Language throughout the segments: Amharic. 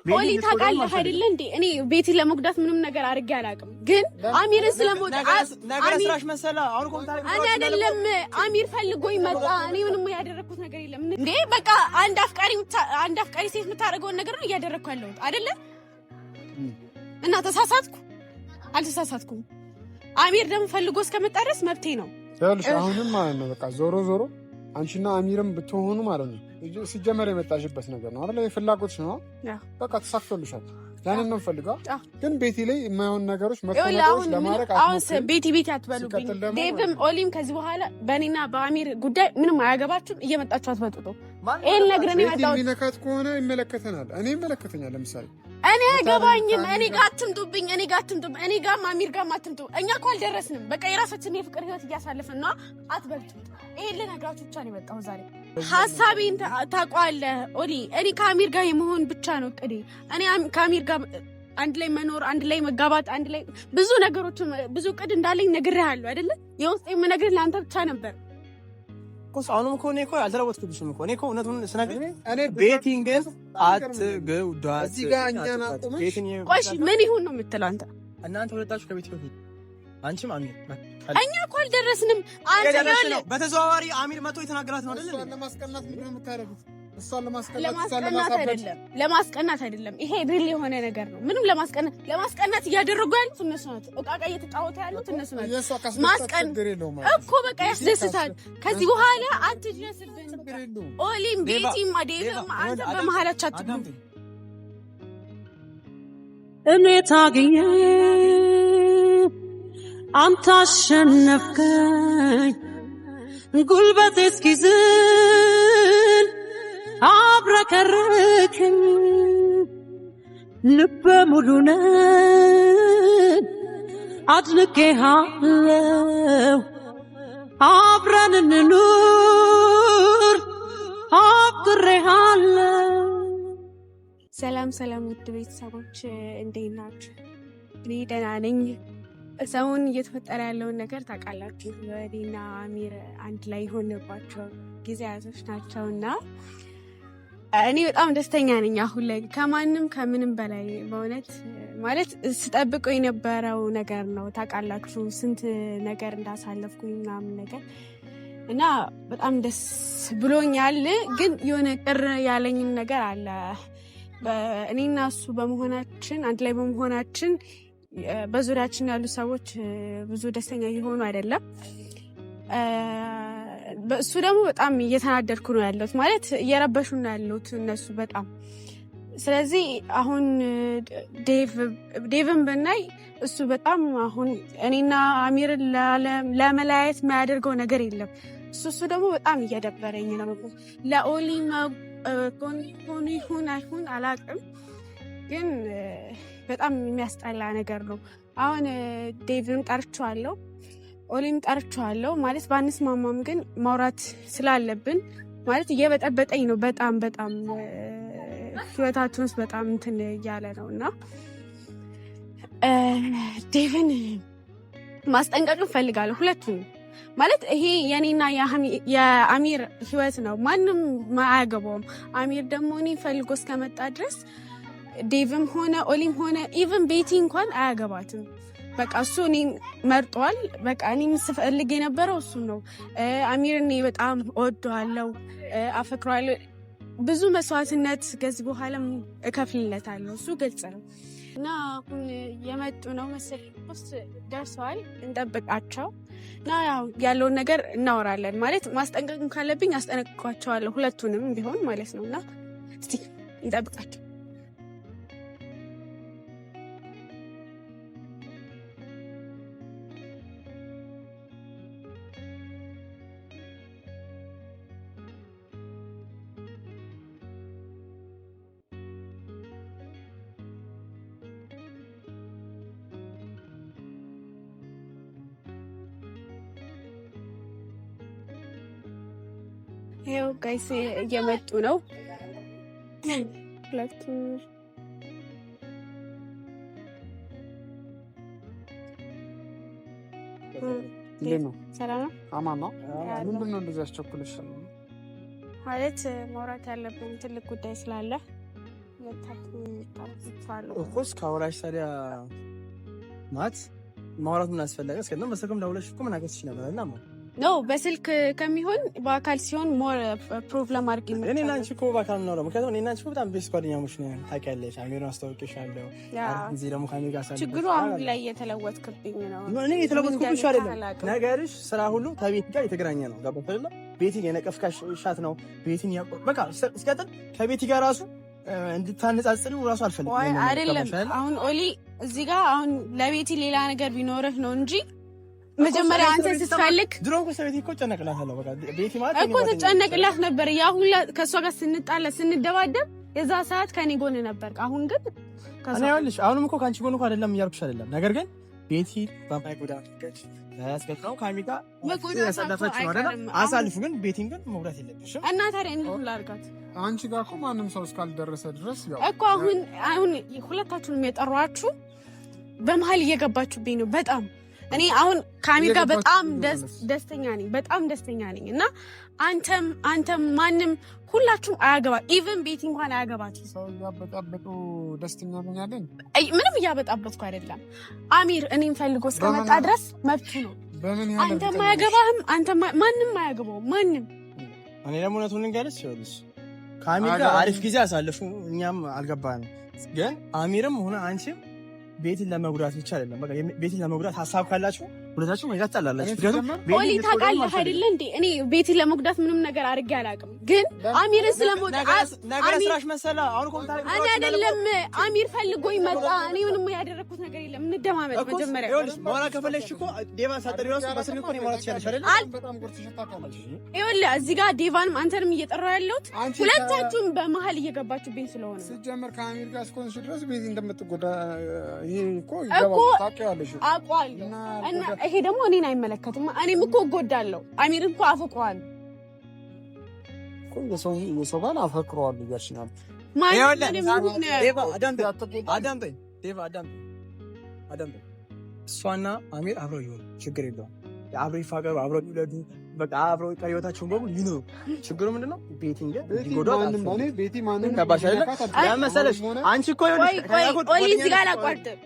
ኦሊ ታውቃለህ አይደለ እንዴ? እኔ ቤቲን ለመጉዳት ምንም ነገር አድርጌ አላውቅም፣ ግን አሚርን ስለምወድ ነገር ስራሽ መሰለ። አሁን እኮ እኔ አይደለም አሚር ፈልጎኝ መጣ። እኔ ምንም ያደረኩት ነገር የለም እንዴ። በቃ አንድ አፍቃሪ አንድ አፍቃሪ ሴት የምታደርገውን ነገር ነው እያደረግኩ ያለሁት አይደለ? እና ተሳሳትኩ አልተሳሳትኩም? አሚር ደግሞ ፈልጎ እስከመጣ ድረስ መብቴ ነው። ይኸውልሽ አሁንም ማለት ነው በቃ ዞሮ ዞሮ አንቺና አሚርም ብትሆኑ ማለት ነው ሲጀመር የመጣሽበት ነገር ነው አይደል? የፍላጎትሽ ነው። በቃ ተሳክቶልሻል። ያንን ነው ፈልገው። ግን ቤቲ ላይ የማይሆን ነገሮች መጥፎ ነገሮች ለማድረግ አሁን ቤቲ ቤቲ አትበሉብኝ። ዴቭም ኦሊም ከዚህ በኋላ በእኔና በአሚር ጉዳይ ምንም አያገባችሁም። እየመጣችሁ አትበጡጡ። ይሄን ነግረን የመጣሁት የሚነካት ከሆነ ይመለከተናል። እኔ ይመለከተኛል። ለምሳሌ እኔ አያገባኝም። እኔ ጋር አትምጡብኝ። እኔ ጋር አትምጡብኝ። እኔ ጋርም አሚር ጋርም አትምጡ። እኛ እኮ አልደረስንም። በቃ የራሳችንን የፍቅር ህይወት እያሳለፍን ነው። አትበልጡ። ይሄን ልነግራችሁ ብቻ ነው የመጣሁት ዛሬ። ሀሳቤን ታውቀዋለህ ኦሊ። እኔ ከአሚር ጋር የመሆን ብቻ ነው እቅዴ። እኔ ከአሚር ጋር አንድ ላይ መኖር፣ አንድ ላይ መጋባት፣ አንድ ላይ ብዙ ነገሮች ብዙ እቅድ እንዳለኝ ነግሬሃለሁ አይደለ? የውስጥ የምነግርህ ለአንተ ብቻ ነበር። አሁንም እኮ እኔ እኮ አልተለወጥኩብሽም እኮ እኔ እኮ እውነቱን ስነግርሽ ቤቲን ግን አትግዷት። ቆይ ምን ይሁን ነው የምትለው አንተ? እናንተ ሁለታችሁ ከቤት በፊት አንቺም አሚር እኛ እኮ አልደረስንም። አንተ በተዘዋዋሪ አሚር መጥቶ የተናገራት ነው አይደል? ለማስቀናት ምንድን ነው የምታደርጉት? እሷን ለማስቀናት አይደለም። ይሄ real የሆነ ነገር ነው። ምንም ለማስቀናት እያደረጉ ያሉት እነሱ ናቸው። ዕቃ ዕቃ እየተጫወቱ ያሉት እነሱ ናቸው። ማስቀን እኮ በቃ ያስደስታል። ከዚህ በኋላ አትድረስብን። ኦሊም ቤቲም ዴቭም አንተ በመሀላችሁ አትግቡ። እኔ ታግዬ አንተ አሸነፍከኝ ጉልበቴ እስኪዝል አብረከረከኝ ልበ ሙሉ ነህ አድንቄሃለው አብረን እንኑር አፍቅሬሃለው። ሰላም ሰላም፣ ውድ ቤተሰቦች እንዴት ናችሁ? እኔ ደህና ነኝ። ሰሞኑን እየተፈጠረ ያለውን ነገር ታውቃላችሁ። እኔና አሚር አንድ ላይ የሆንባቸው ጊዜያቶች ናቸው እና እኔ በጣም ደስተኛ ነኝ አሁን ላይ ከማንም ከምንም በላይ በእውነት ማለት ስጠብቀው የነበረው ነገር ነው። ታውቃላችሁ ስንት ነገር እንዳሳለፍኩኝ ምናምን ነገር እና በጣም ደስ ብሎኛል። ግን የሆነ ቅር ያለኝም ነገር አለ። እኔና እሱ በመሆናችን አንድ ላይ በመሆናችን በዙሪያችን ያሉ ሰዎች ብዙ ደስተኛ እየሆኑ አይደለም። እሱ ደግሞ በጣም እየተናደድኩ ነው ያለሁት፣ ማለት እየረበሹ ነው ያሉት እነሱ በጣም። ስለዚህ አሁን ዴቭን ብናይ እሱ በጣም አሁን እኔና አሚርን ለመለያየት የማያደርገው ነገር የለም። እሱ ደግሞ በጣም እየደበረኝ ነው። ለኦሊ ጎን ይሁን አይሁን አላውቅም፣ ግን በጣም የሚያስጠላ ነገር ነው። አሁን ዴቭን ጠርቼዋለሁ፣ ኦሊም ጠርቼዋለሁ። ማለት ባንስማማም ግን ማውራት ስላለብን ማለት እየበጠበጠኝ ነው በጣም በጣም ህይወታችን ውስጥ በጣም እንትን እያለ ነው እና ዴቭን ማስጠንቀቅ እፈልጋለሁ ሁለቱንም። ማለት ይሄ የኔና የአሚር ህይወት ነው፣ ማንም አያገባውም። አሚር ደግሞ እኔ ፈልጎ እስከመጣ ድረስ ዴቭም ሆነ ኦሊም ሆነ even ቤቲ እንኳን አያገባትም። በቃ እሱ እኔን መርጧል። በቃ እኔም ስፈልግ የነበረው እሱ ነው። አሚር እኔ በጣም እወደዋለሁ፣ አፈቅረዋለሁ። ብዙ መስዋዕትነት ከዚህ በኋላም እከፍልለታለሁ። እሱ ግልጽ ነው እና አሁን የመጡ ነው መሰለኝ ውስጥ ደርሰዋል። እንጠብቃቸው እና ያው ያለውን ነገር እናወራለን። ማለት ማስጠንቀቅም ካለብኝ አስጠነቅቋቸዋለሁ፣ ሁለቱንም ቢሆን ማለት ነው። እና እስቲ እንጠብቃቸው። ይኸው guys እየመጡ ነው ሁለቱ። እንዴት ነው? ሰላም ነው? አማን ነው? ምንድን ነው እንደዚህ ያስቸኩልሽ? ማለት ማውራት ያለብን ትልቅ ጉዳይ ስላለ እኮ እስካወራሽ ታዲያ ማለት ማውራት ምን አስፈለገ? እስከ ነው በስልክም ደውለሽ እኮ መናገር ትችይ ነበር እና No፣ በስልክ ከሚሆን በአካል ሲሆን more prove ለማድረግ ይመቻል። እኔ እና አንቺ እኮ በአካል ነው፣ ምክንያቱም እኔ እና አንቺ በጣም best ጓደኛሞች ነን። ታውቂያለሽ፣ አሚርን አስታውቂሻለሁ። ጊዜ ደግሞ ከአሚር ጋር ሳለሁ ችግሩ አሁን ላይ እየተለወጥክብኝ ነው። እኔ የተለወጥኩብሽ አይደለም፣ ነገርሽ ስራ ሁሉ ከቤት ጋር የተገናኘ ነው። ገባሽ አይደለ? ቤቲን የነቀፍካሽ ነው። ቤቲን በቃ ሲቀጥል ከቤቲ ጋር ራሱ እንድታነጻጽሪው ራሱ አልፈልግም። አይደለም አሁን ኦሊ እዚህ ጋር አሁን ለቤቲ ሌላ ነገር ቢኖርህ ነው እንጂ መጀመሪያ አንተ ስትፈልግ ድሮ እኮ ቤቲ እኮ እጨነቅላታለሁ። በቃ ቤቲ ማለት እኮ ትጨነቅላት ነበር። ያ ሁላ ከእሷ ጋር ስንጣላ ስንደባደብ የዛ ሰዓት ከኔ ጎን ነበር። አሁን ግን እኔ ይኸውልሽ፣ አሁንም እኮ ከአንቺ ጎን እኮ አይደለም እያልኩሽ አይደለም። ነገር ግን ቤቲ በማይጎዳ መንገድ ያስገጥነው ከአሚ ጋር ያሳለፈች ነው አይደል? አሳልፉ። ግን ቤቲን ግን መጉዳት የለብሽም። እና ታዲያ እንዴት ላድርጋት? አንቺ ጋር እኮ ማንም ሰው እስካልደረሰ ድረስ ያው እኮ አሁን ሁለታችሁንም የጠሯችሁ በመሀል እየገባችሁብኝ ነው በጣም። እኔ አሁን ከአሚር ጋር በጣም ደስተኛ ነኝ፣ በጣም ደስተኛ ነኝ። እና አንተም ማንም ሁላችሁም አያገባ፣ even ቤቲ እንኳን አያገባት። ሰው እያበጣበጡ ደስተኛ ነኝ። ምንም እያበጣበጥኩ አይደለም። አሚር እኔን ፈልጎ እስከመጣ ድረስ መብቱ ነው። አንተም አያገባህም፣ አንተም ማንም አያገባውም። ማንም። እኔ ደግሞ እውነቱን ልንገርሽ፣ ይኸውልሽ ከአሚር ጋር አሪፍ ጊዜ አሳልፉ። እኛም አልገባንም፣ ግን አሚርም ሆነ አንቺም ቤትን ለመጉዳት ብቻ አይደለም። በቃ ቤትን ለመጉዳት ሀሳብ ካላችሁ ሁለታችሁ መጋት ታላላችሁ። ኦሊ ታውቃለህ አይደለ እንዴ? እኔ ቤትን ለመጉዳት ምንም ነገር አድርጌ አላውቅም፣ ግን አሚርን ስለመውጣ ነገር ስራሽ መሰለ። አሁን እኮ እኔ አይደለም አሚር ፈልጎኝ መጣ። እኔ ምንም ያደረኩት ነገር የለም። እንደማመጥ መጀመሪያ ይኸውልሽ፣ ማውራት ከፈለግሽ እኮ ዴቫን ሳጠሪ ራሱ በስልክ እኮ ነው ማውራት ትችያለሽ አይደለ? በጣም ጎርተሽ ታውቃለሽ። ይኸውልህ እዚህ ጋር ዴቫንም አንተንም እየጠራሁ ያለሁት ሁለታችሁም በመሀል እየገባችሁብኝ ስለሆነ ሲጀመር ከአሚር ጋር እስከሆንሽ ድረስ ቤቲ እንደምትጎዳ ይሄ እኮ ይገባል፣ ታውቂዋለሽ አውቀዋለሁ። እና ይሄ ደግሞ እኔን አይመለከትም። እኔም እኮ እጎዳለሁ። አሚር እኮ አፈቅረዋለሁ እኮ የሰው ባል አፈቅረዋለሁ እያልሽ ነው። አዳምጠኝ ዴቫ፣ አዳምጠኝ። እሷና አሚር አብረው ይሆኑ ችግር የለውም። አብረው ይፋቀሩ፣ አብረው ይውለዱ፣ በቃ አብረው ቀሪ ህይወታቸውን በሙሉ ይኑሩ። ችግሩ ምንድን ነው? ቤቲን ግን ቤቲ ማንም ገባሽ አይደለ? ያ መሰለሽ አንቺ እኮ ኦሊ እዚህ ጋር አላቋርጥም።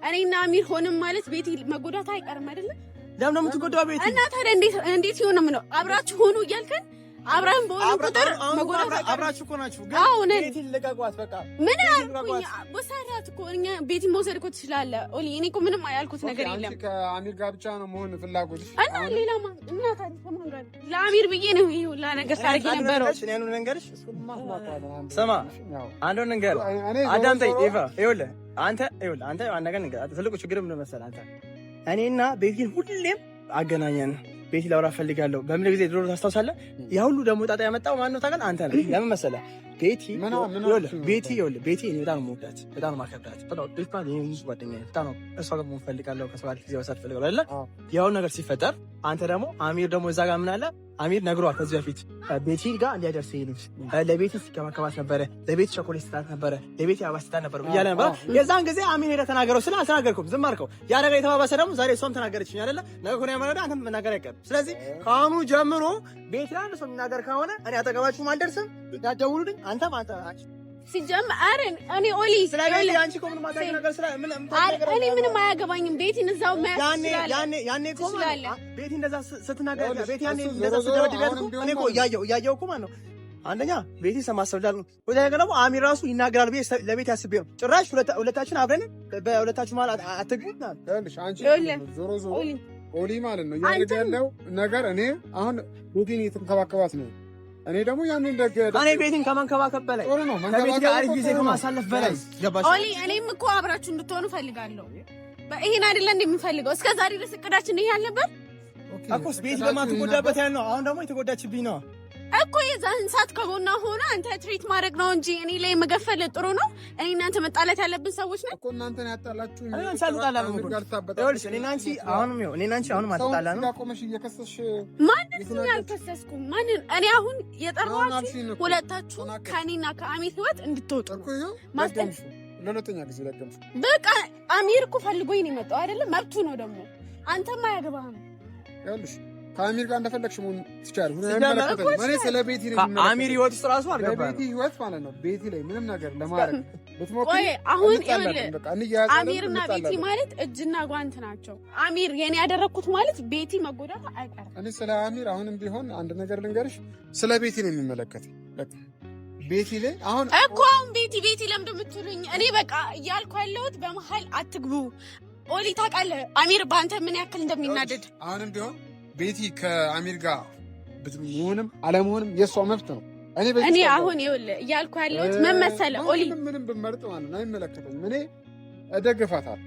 እኔና አሚር ሆንም ማለት ቤቲ መጎዳት አይቀርም አይደለም? ለምን ነው የምትጎዳው ቤቲ? እና ታዲያ እንዴት ይሆንም ነው አብራችሁ ሆኑ እያልከን አብራን በሆነ ቁጥር መጎዳት አብራችሁ እኮ ናችሁ። ግን ቤቲን ልቀቋት በቃ። ምን አልኩኝ? ወሰዳት እኮ እኛ ቤቲን መውሰድ እኮ ትችላለህ ኦሊ። እኔ እኮ ምንም ያልኩት ነገር የለም። ከአሚር ጋር ብቻ ነው መሆን ፍላጎትሽ እና ሌላ ማን እና ታዲያ ከማን ጋር ለአሚር ብዬ ነው ይሄ ሁላ ነገር ሳደርግ የነበረው። እኔ አንዱን ልንገርሽ፣ ስማ አንዱን ልንገርህ፣ አዳምጠኝ ኤቫ። ይኸውልህ አንተ ይኸውልህ አንተ አንድ ነገር ልንገርህ፣ ትልቁ ችግር ምን መሰለህ? አንተ እኔና ቤቲን ሁሌም አገናኘን። ቤቲ ላውራ ፈልጋለሁ በምን ጊዜ ድሮ ታስታውሳለህ? ያ ሁሉ ደግሞ ጣጣ ያመጣው ማነው ነው ታውቃለህ? አንተ ነህ። ለምን መሰለህ? ቤቲ ይኸውልህ ቤቲ ይኸውልህ ቤቲ እኔ በጣም ነው የምወዳት፣ በጣም ነው የማከብራት። በጣም ቤቲ ማለት የኔ ንጹህ ጓደኛዬ በጣም ነው እሷ ጋር መሆን ፈልጋለሁ፣ ከእሷ ጋር ጊዜ መውሰድ ፈልጋለሁ አይደለ? ያው ነገር ሲፈጠር አንተ ደግሞ አሚር ደግሞ እዛ ጋር ምን አለ አሚር ነግሯል ከዚህ በፊት ቤቲ ጋር እንዲያደርስ ይሄ ልጅ ለቤቲ ሲከባከባት ነበረ፣ ለቤቲ ቸኮሌት ስታት ነበረ፣ ለቤቲ አበባ ስታት ነበረ እያለ ነበረ። የዛን ጊዜ አሚር ሄደህ ተናገረው ስለ አልተናገርኩም፣ ዝም አልከው። ያ ነገር የተባባሰ ደግሞ ዛሬ እሷም ተናገረችኝ አይደለ? ነገ ከሆነ ያመረዳ አንተም መናገር አይቀርም። ስለዚህ ከአሁኑ ጀምሮ ቤቲ አንድ ሰው የሚናገር ከሆነ እኔ አጠገባችሁም አልደርስም፣ እንዳትደውሉልኝ። አንተም አንተ ሲጀምር እኔ ኦሊ አንቺ እኮ ምንም አታውቂም ነገር ስለ ምን እኔ ምንም አያገባኝም። ቤቲን እዛው መያዝ ትችላለህ። ያኔ እኮ ቤቲ እንደዛ ስትናገር ቤቲ ያኔ እንደዛ ስትደበድቢያት እኮ እኔ እኮ እያየሁ እኮ ማለት ነው። አንደኛ ቤቲ ሰማሰብላል፣ ሁለተኛ ነገር ደግሞ አሚር ራሱ ይናገራል ብዬ ለቤቲ አስቤ ነው። ጭራሽ ሁለታችን አብረን በሁለታችሁ መሀል አትግቢ። አንቺ ዞሮ ዞሮ ኦሊ ማለት ነው እያደረገ ያለው ነገር እኔ አሁን ቤቲን እየተንከባከባት ነው። እኔ ደግሞ ያንን ደግ እኔ ቤቲን ከመንከባከብ በላይ ጥሩ ነው፣ ከቤት ጋር አሪፍ ጊዜ ከማሳለፍ በላይ ገባሽ? ኦሊ እኔም እኮ አብራችሁ እንድትሆኑ ፈልጋለሁ። ይሄን አይደለ እንደምፈልገው እስከ ዛሬ ድረስ እቅዳችን ይሄ አልነበር እኮስ ቤቲ በማትጎዳበት ያህል ነው። አሁን ደግሞ የተጎዳችብኝ ነው እኮ የዛን ሰዓት ከጎና ሆነ አንተ treat ማድረግ ነው እንጂ እኔ ላይ መገፈል ጥሩ ነው። እኔ እናንተ መጣላት ያለብን ሰዎች ነን እኮ። እናንተ ነው ያጣላችሁ። እኔ አንቺ አልጣላንም እኮ ይኸውልሽ፣ እኔና አንቺ አሁንም ይኸው እኔና አንቺ አሁንም አልተጣላንም። ቆመሽ እየከሰስሽ ማንንም ያልከሰስኩም ማንን። እኔ አሁን የጠራኋችሁ ሁለታችሁ ከእኔና ከአሚር ህይወት እንድትወጡ ነው። ለሁለተኛ ጊዜ ደገምሽ። በቃ አሚር እኮ ፈልጎኝ ነው የመጣው አይደለም፣ መብቱ ነው ደግሞ። አንተም አያገባህም። ይኸውልሽ ከአሚር ጋር እንደፈለግሽ መሆን ትችያለሽ። እኔ ስለ ቤቲ ነው። አሚር ህይወት ውስጥ ራሱ አልገባም። በቤቲ ህይወት ማለት ነው። ቤቲ ላይ ምንም ነገር ለማድረግ ብትሞክሪ አሁን አሚርና ቤቲ ማለት እጅና ጓንት ናቸው። አሚር የኔ ያደረግኩት ማለት ቤቲ መጎዳት አይቀርም። እኔ ስለ አሚር አሁንም ቢሆን አንድ ነገር ልንገርሽ፣ ስለ ቤቲ ነው የሚመለከት። ቤቲ ላይ አሁን እኮ አሁን ቤቲ ቤቲ ለምንድን የምትሉኝ? እኔ በቃ እያልኩ ያለሁት በመሀል አትግቡ። ኦሊ ታውቃለህ፣ አሚር በአንተ ምን ያክል እንደሚናደድ። አሁንም ቢሆን ቤቲ ከአሚር ጋር መሆንም አለመሆንም የእሷ መብት ነው። እኔ አሁን ይኸውልህ እያልኩ ያለሁት ምን መሰለህ ኦሊ፣ ምንም ብመርጥ ማለት ነው አይመለከተኝም። እኔ እደግፋታለሁ።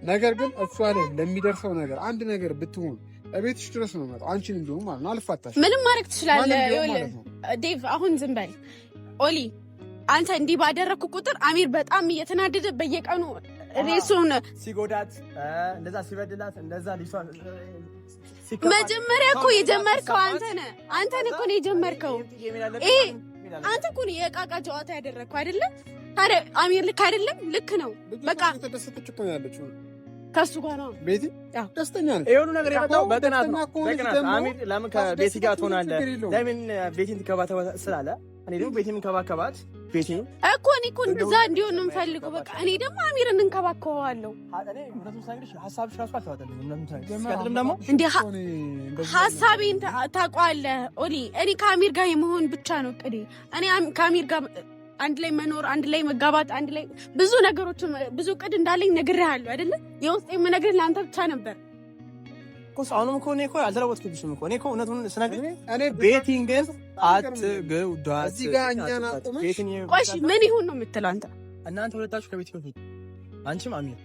ነገር ግን እሷ ላይ ለሚደርሰው ነገር አንድ ነገር ብትሆን እቤትሽ ድረስ ነው የምመጣው። አንቺን ቢሆን ማለት ነው አልፋታሽም። ምንም ማድረግ ትችላለህ። ይኸውልህ ዴቭ፣ አሁን ዝም በል ኦሊ። አንተ እንዲህ ባደረግኩ ቁጥር አሚር በጣም እየተናደደ በየቀኑ ሬሱን ሲጎዳት እንደዛ ሲበድላት እንደዛ መጀመሪያ እኮ የጀመርከው አንተ ነህ። አንተ ነህ እኮ ነው የጀመርከው። ይሄ አንተ እኮ ነው የዕቃ ዕቃ ጨዋታ ያደረግከው አይደለም? ታዲያ አሚር ልክ አይደለም? ልክ ነው። በቃ ተደሰተች እኮ ነው ያለችው ከሱ ጋር ነው ቤቲ ደስተኛ ነች። ይሄ ሁሉ ነገር የመጣው በቅናት ነው። በቅናት አሚር ለምን ከቤቲ ጋር ትሆናለህ? ለምን ቤቲን ትከባከባት ስላለ እኔ ደግሞ ቤቲን እንከባከባት ቤቲ እኮ እኔ እኮ እንደዛ እንዲሆን ነው የምፈልገው። በቃ እኔ ደግሞ አሚርን እንከባከበዋለሁ። ሀሳብሽ ራሱ አልተዋጠልኝም። ሲቀጥልም ደግሞ እንደ ሀሳቤን ታውቀዋለህ ኦሊ። እኔ ከአሚር ጋር የመሆን ብቻ ነው እቅዴ። እኔ ከአሚር ጋር አንድ ላይ መኖር፣ አንድ ላይ መጋባት፣ አንድ ላይ ብዙ ነገሮች ብዙ እቅድ እንዳለኝ ነግሬሃለሁ አይደለ? የውስጥ የምነግርህ ለአንተ ብቻ ነበር እኮ። አሁንም እኮ እኔ እኮ አልተለወጥኩብሽም እኮ። እኔ እኮ እውነቱን ስነግርሽ እኔ ቤቲን ግን አትጉዳት። እዚህ ጋር እኛን አቁመሽ ቆይ ምን ይሁን ነው የምትለው አንተ? እናንተ ሁለታችሁ ከቤት ይወጡ፣ አንቺም አሚር።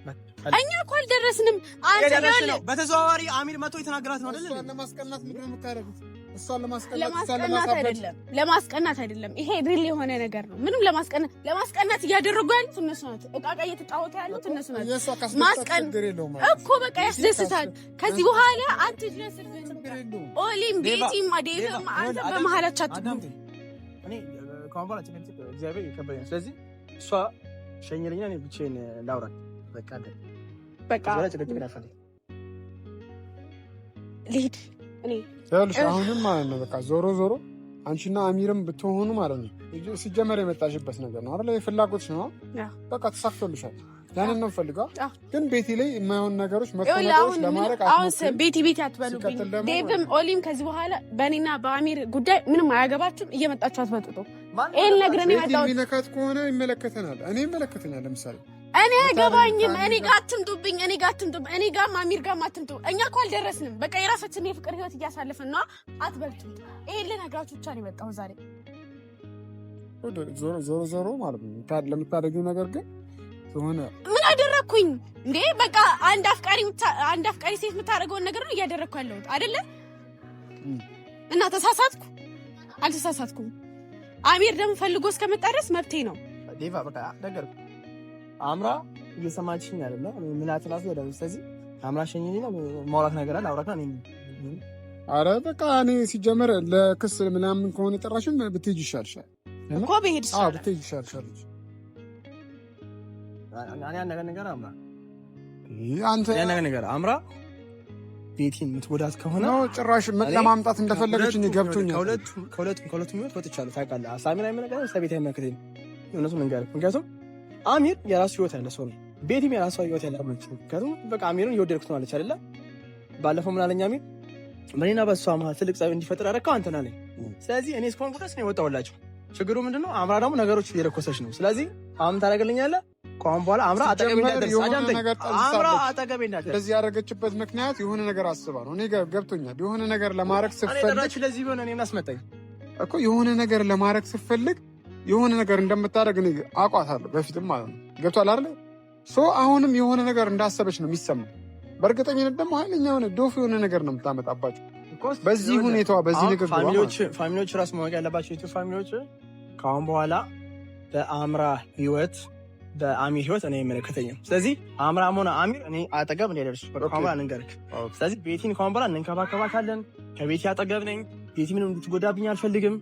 እኛ እኮ አልደረስንም። አንተ ነው በተዘዋዋሪ አሚር መቶ የተናገራት ነው አይደል? እሷን ለማስቀናት ምንድን ነው የምታደርጉት? እሷን ለማስቀናት አይደለም፣ ለማስቀናት አይደለም። ይሄ real የሆነ ነገር ነው። ምንም ለማስቀናት እያደረጉ ያሉት እነሱ ናቸው። ዕቃ ዕቃ እየተጫወቱ ያሉት እነሱ ናቸው። ማስቀን እኮ በቃ ያስደስታል። ከዚህ በኋላ አትድረስብን። ኦሊም ቤቲም ዴቭም አንተ በመሀላችሁ አትግቡ። እኔ ከአሁን በኋላ እግዚአብሔር ይከበረኛል። ስለዚህ እሷ ሸኝልኛ፣ እኔ ብቻዬን ላውራት። በቃ በቃ ልሂድ እኔ ይኸውልሽ አሁንም ማለት ነው በቃ ዞሮ ዞሮ አንቺና አሚርም ብትሆኑ ማለት ነው ሲጀመር የመጣሽበት ነገር ነው አይደል? የፍላጎትሽ ነው። በቃ ተሳክቶልሻል። ያንን ነው ፈልገው። ግን ቤቲ ላይ የማይሆን ነገሮች መጥፎ ነገሮች ለማድረግ አሁን ቤቲ ቤቲ አትበሉብኝ። ዴቭም ኦሊም ከዚህ በኋላ በእኔና በአሚር ጉዳይ ምንም አያገባችሁም። እየመጣችሁ አትበጥጡ። ይሄን ነግረን የመጣሁት የሚነካት ከሆነ ይመለከተናል። እኔ ይመለከተኛል። ለምሳሌ እኔ አይገባኝም። እኔ ጋር አትምጡብኝ። እኔ ጋር አትምጡብኝ። እኔ ጋርም አሚር ጋርም አትምጡ። እኛ እኮ አልደረስንም። በቃ የራሳችንን የፍቅር ህይወት እያሳለፍን ነው። አትበልጡ። ይሄን ልነግራችሁ ብቻ ነው የመጣሁት ዛሬ። ዞሮ ዞሮ ማለት ነው ለምታደርጊው ነገር ግን ሆነ ምን አደረግኩኝ እንዴ? በቃ አንድ አፍቃሪ ሴት የምታደርገውን ነገር ነው እያደረግኩ ያለሁት አይደለ? እና ተሳሳትኩ አልተሳሳትኩም? አሚር ደግሞ ፈልጎ እስከመጣ ድረስ መብቴ ነው። ዴቫ በቃ ነገር አምራ እየሰማችኝ አይደለ? ምን አትላስ ወደ ስለዚህ አምራ ሸኝልኝ ነው ማውራት ነገር አለ አውራትና እኔ አረ በቃ እኔ ሲጀመር ለክስ ምናምን ከሆነ ጠራሽም ብትሄጂ ይሻልሻል እኮ ብሄድ ይሻላል። ብትሄጂ ይሻልሻል። እኔ አንድ ነገር አምራ አንተ ያን ነገር አምራ ቤቲን የምትጎዳት ከሆነ ነው ጭራሽ ለማምጣት እንደፈለገች እኔ ገብቶኛል። ከሁለቱም ህይወት ወጥቻለሁ ታውቃለህ። ሳሚን አይመለከትም፣ ቤት አይመለከተኝም። እውነቱን ልንገርህ፣ ምክንያቱም አሚር የራሱ ህይወት ያለ ሰው ነው። ቤቲም የራሷ ህይወት ያለ ነች። ምክንያቱም በቃ አሚርን እየወደድኩት ነው አለች አይደለ? ባለፈው ምን አለኝ አሚር፣ በእኔና በእሷ መሀል ትልቅ ጸብ እንዲፈጥር ያደረከው አንተ ነህ አለኝ። ስለዚህ እኔ እስከሆንኩ ድረስ ነው የወጣሁላቸው። ችግሩ ምንድነው? አምራ ደግሞ ነገሮች እየለኮሰች ነው። ስለዚህ አሁን ታደርግልኛለህ ከአሁን በኋላ አምራ አጠገቤ እንዳትደርስ፣ አዳምጠኝ። አምራ አጠገቤ እንዳትደርስ። እንደዚህ ያደረገችበት ምክንያት የሆነ ነገር አስባ ነው። እኔ ገብቶኛል። የሆነ ነገር ለማድረግ ስትፈልግ ለዚህ ቢሆን እኔን አስመጣኝ እኮ የሆነ ነገር ለማድረግ ስትፈልግ የሆነ ነገር እንደምታደርግ እኔ አውቋታለሁ በፊትም ማለት ነው። ገብቷል አይደል? so አሁንም የሆነ ነገር እንዳሰበች ነው የሚሰማው። በእርግጠኝነት ደግሞ ኃይለኛ የሆነ ዶፍ የሆነ ነገር ነው የምታመጣባቸው በዚህ ሁኔታዋ፣ በዚህ ንግግሯ። family ዎች ራሱ ማወቅ ያለባቸው YouTube family ዎች ከአሁን በኋላ በአምራ ህይወት በአሚር ህይወት እኔ አይመለከተኝም። ስለዚህ አምራም ሆነ አሚር እኔ አጠገብ እንዳይደርሱ ከአሁን በኋላ እንንገርክ። ስለዚህ ቤቲን ከአሁን በኋላ እንንከባከባታለን። ከቤቲ አጠገብ ነኝ። ቤቲ ምንም እንድትጎዳብኝ አልፈልግም።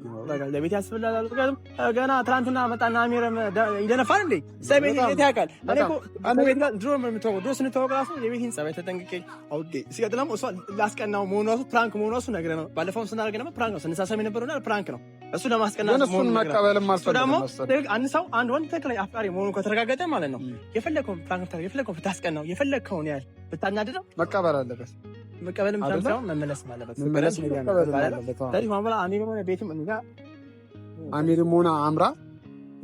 ለቤት ያስፈልጋል። ምክንያቱም ገና ትናንትና መጣና አሚርም ይደነፋል እንዴ ሰቤት ቤት ያውቃል። እኔ እኮ ከቤት ጋር ድሮ የምተዋወቀው ድሮ ስንተዋወቅ ራሱ የቤቴን ጸባይ ተጠንቅቄ አውቄ፣ ሲቀጥል ደግሞ እሷ ላስቀናው መሆኑ ራሱ prank መሆኑ ራሱ ነግረህ ነው። ባለፈውም ስናደርግ ነበር prank ነው ስንሳሰብ የነበረውና prank ነው። እሱ ለማስቀናት እሱን መቀበልም አልፈልግም ደግሞ አንድ ሰው አንድ ወንድ ትክክለኛ አፍቃሪ መሆኑ ከተረጋገጠ ማለት ነው የፈለከውን prank የፈለከውን ብታስቀናው የፈለከውን ያህል ብታናድደው መቀበል አለበት። መቀበልም ሳይሆን መመለስ አለበት። አሚርም ሆነ አምራ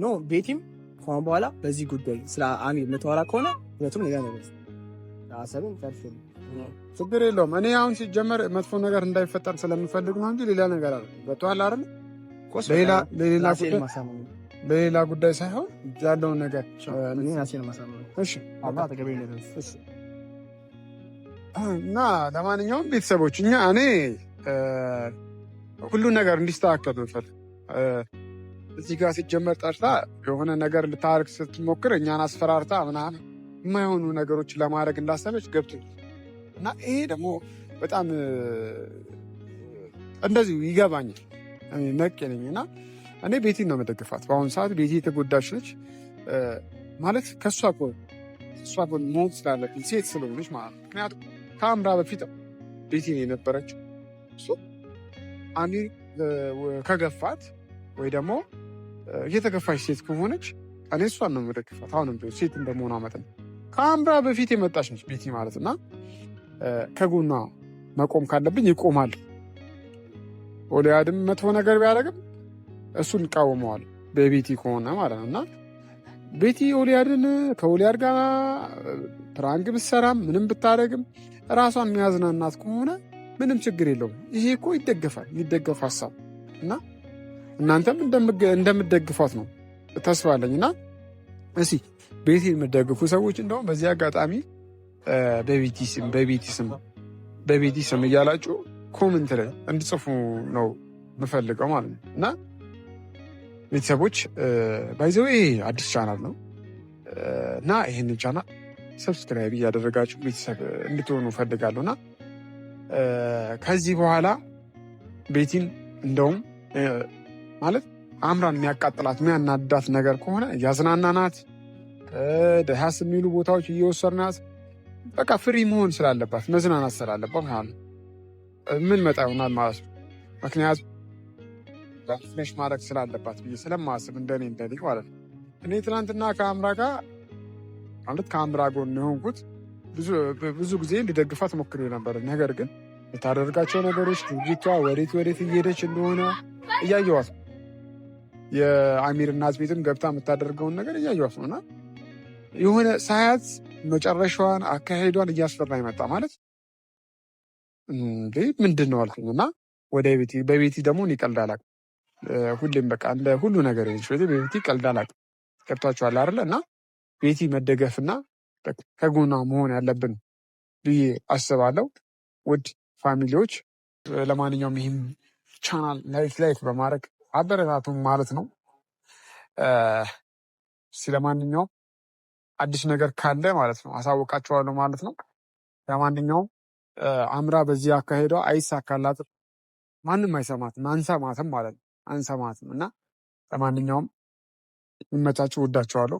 no ቤቲም ከአሁን በኋላ በዚህ ጉዳይ ስለ አሚር የምታወራ ከሆነ ሁለቱም ነገር ችግር የለውም። እኔ አሁን ሲጀመር መጥፎ ነገር እንዳይፈጠር ስለምፈልግ ነው እንጂ ሌላ ነገር አለ ገብቶሃል አይደል? ለሌላ ጉዳይ ሳይሆን ያለውን ነገር እና ለማንኛውም ቤተሰቦች እኛ እኔ ሁሉን ነገር እንዲስተካከል ነው። እዚህ ጋር ሲጀመር ጠርታ የሆነ ነገር ልታርግ ስትሞክር እኛን አስፈራርታ ምናምን የማይሆኑ ነገሮች ለማድረግ እንዳሰበች ገብቶኛል። እና ይሄ ደግሞ በጣም እንደዚሁ ይገባኛል። ነቄ ነኝ እና እኔ ቤቲን ነው መደግፋት። በአሁኑ ሰዓት ቤቲ የተጎዳች ነች ማለት ከእሷ ጎን እሷ ጎን መሆን ስላለብኝ ሴት ስለሆነች ማለት ነው። ምክንያቱም ከአምራ በፊት ቤቲ ነው የነበረችው። አሚር ከገፋት ወይ ደግሞ እየተገፋች ሴት ከሆነች እኔ እሷን ነው የምደግፋት። አሁንም ቢሆን ሴት እንደመሆኗ መጠን ከአምራ በፊት የመጣች ነች ቤቲ ማለት እና ከጎኗ መቆም ካለብኝ ይቆማል። ኦሊያድም መጥፎ ነገር ቢያደርግም እሱን እቃወመዋል በቤቲ ከሆነ ማለት ነው እና ቤቲ ኦሊያድን ከኦሊያድ ጋር prank ብትሰራም ምንም ብታደርግም ራሷን የሚያዝናናት ከሆነ ምንም ችግር የለውም። ይሄ እኮ ይደገፋል፣ የሚደገፍ ሀሳብ እና እናንተም እንደምትደግፏት ነው ተስፋ አለኝ። እና እስኪ ቤቲ የምትደግፉ ሰዎች እንደውም በዚህ አጋጣሚ በቤቲ ስም በቤቲ ስም በቤቲ ስም እያላችሁ comment ላይ እንድጽፉ ነው የምፈልገው ማለት ነው። እና ቤተሰቦች by the way አዲስ ቻናል ነው እና ይህንን channel subscribe እያደረጋችሁ ቤተሰብ እንድትሆኑ እፈልጋለሁ። እና ከዚህ በኋላ ቤቲን እንደውም ማለት አምራን የሚያቃጥላት የሚያናዳት ነገር ከሆነ እያዝናናናት ደስ የሚሉ ቦታዎች እየወሰድናት በቃ free መሆን ስላለባት መዝናናት ስላለባት ማለት ነው ምን መጣ ይሆናል ማለት ነው። ምክንያቱም fresh ማድረግ ስላለባት ብዬ ስለማስብ እንደኔ እንደኔ ማለት ነው። እኔ ትናንትና ከአምራ ጋር ማለት ከአምራ ጎን የሆንኩት ብዙ ጊዜ እንዲደግፋት ሞክሬ ነበር። ነገር ግን የምታደርጋቸው ነገሮች ድርጊቷ ወዴት ወዴት እየሄደች እንደሆነ እያየዋት ነው። የአሚር እናት ቤትም ገብታ የምታደርገውን ነገር እያየዋት ነው እና የሆነ ሳያት መጨረሻዋን አካሄዷን እያስፈራ ይመጣ ማለት እንዴ ምንድን ነው አልኩኝ እና ወደ ቤቲ በቤቲ ደግሞ እኔ ቀልድ አላውቅም። ሁሌም በቃ እንደ ሁሉ ነገር በቤቲ ቀልድ አላውቅም። ገብቷችኋል አይደለ? እና ቤቲ መደገፍና ከጎኗ መሆን ያለብን ብዬ አስባለሁ። ውድ family ዎች፣ ለማንኛውም ይህም channel like like በማድረግ አበረታቱን ማለት ነው። ስለማንኛውም አዲስ ነገር ካለ ማለት ነው አሳውቃቸዋለሁ ማለት ነው። ለማንኛውም አምራ በዚህ አካሄዷ አይሳካላትም፣ ማንም አይሰማትም፣ አንሰማትም ማለት ነው አንሰማትም። እና ለማንኛውም ይመቻችሁ፣ ወዳችኋለሁ።